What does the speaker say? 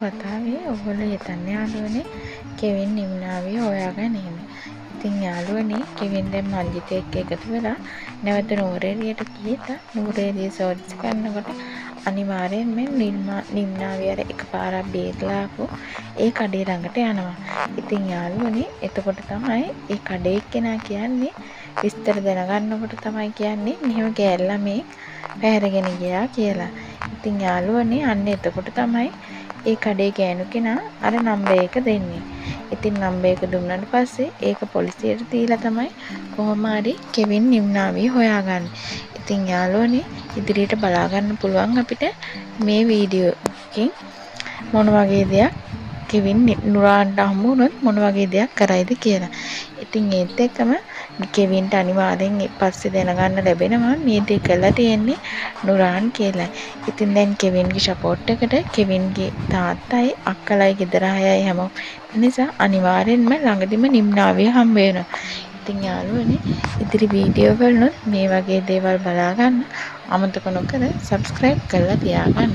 කතාවේ ඔයගොල්ලෝ හිතන්නේ යාළුවනේ කෙවින් නිම්නාවිය හොයාගනීද? ඉතින් යාළුවනේ, කෙවින් දැන් මංජිත් එක්ක එකතු වෙලා නැවත නුවරඑළියට ගිහිල්ලා නුවරඑළිය සර්ච් කරනකොට අනිවාර්යෙන්ම නිම්නාවිය අර එකපාරක් බේරලා ආපු ඒ කඩේ ළඟට යනවා. ඉතින් යාළුවනේ, එතකොට තමයි ඒ කඩේ එක්කෙනා කියන්නේ, විස්තර දැනගන්නකොට තමයි කියන්නේ මෙහෙම ගෑල් ළමයෙක් පැහැරගෙන ගියා කියලා. ඉතින් යාළුවනේ, අන්න එතකොට තමයි ඒ කඩේ ගෑනු කෙනා අර නම්බර් එක දෙන්නේ. ඉතින් නම්බර් එක දුන්නට පස්සේ ඒක පොලිසියට දීලා තමයි කොහොම හරි කෙවින් නිම්නාවිය හොයාගන්නේ. ඉතින් යාළුවනේ, ඉදිරියට බලා ගන්න පුළුවන් අපිට මේ වීඩියෝ එකකින් මොන වගේ දෙයක් කෙවින් නුරාන්ට හමු වුණොත් මොන වගේ දෙයක් කරයිද කියලා. ඉතින් ඒත් එක්කම කෙවින්ට අනිවාර්යෙන් පස්සේ දැනගන්න ලැබෙනවා මේ දේ කරලා තියෙන්නේ නුරාන් කියලා. ඉතින් දැන් කෙවින්ගේ සපෝට් එකට කෙවින්ගේ තාත්තයි අක්කලයි ගෙදර අයයි හැමෝම නිසා අනිවාර්යෙන්ම ළඟදිම නිම්නාවිය හම්බ වෙනවා. ඉතින් යාළුවනේ, ඉදිරි වීඩියෝ වලුත් මේ වගේ දේවල් බලා ගන්න අමතක නොකර සබ්ස්ක්‍රයිබ් කරලා තියාගන්න.